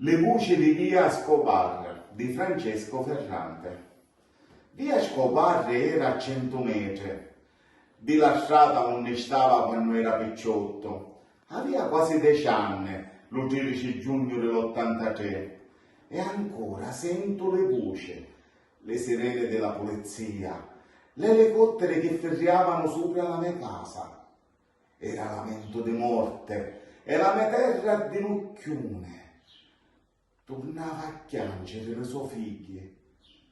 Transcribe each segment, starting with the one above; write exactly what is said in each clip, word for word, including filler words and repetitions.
Li vuci di via Scobar di Francesco Ferrante. Via Scobar era a centu metri di la strata unni stava quannu era picciottu. Avia quasi deci anni, lu tridici giugnu di l'ottantatré, e ancora sentu li vuci, li sireni di la pulizia, l'elicotteri chi firriavanu supra la me casa. Era lamentu di morte e la me terra a dinucchiuni. Turnava a chianciri li so figghi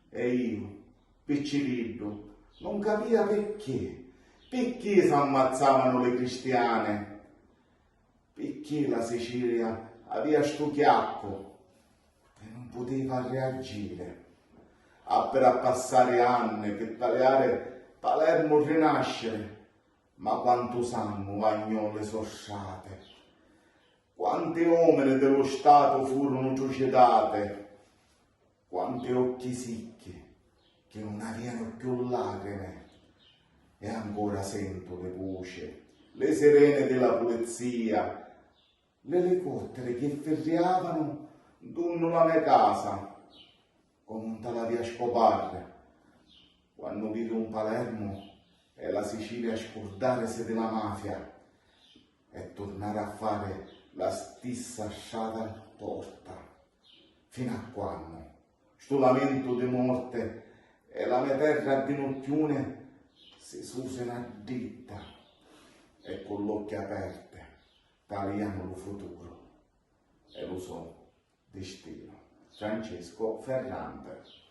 e iu, picciriddu, nun capia picchì, picchì s'ammazzavanu li cristiani, picchì la Sicilia avia stu chiaccu e nun putiva reagiri. Appi a passari anni pi taliari Palermu rinasciri, ma quantu sangu vagnò li so strati, quanti omini di lu Statu furunu trucidati, quanti occhi sicchi chi nun avianu cchiù lacrimi, e ancora sentu li vuci, li sireni di la pulizia, l'elicotteri chi firriavanu ntunnu la me casa, comu nta la via Scobar, quannu vidu un Palermu e la Sicilia scurdarisi di la mafia e turnari a fari la stissa strata torta. Finu a quannu stu lamentu di morte e la me terra a dinucchiuni si susinu a dritta e cu l'occhi aperti talianu lu futuru e lu so distinu. Francesco Ferrante.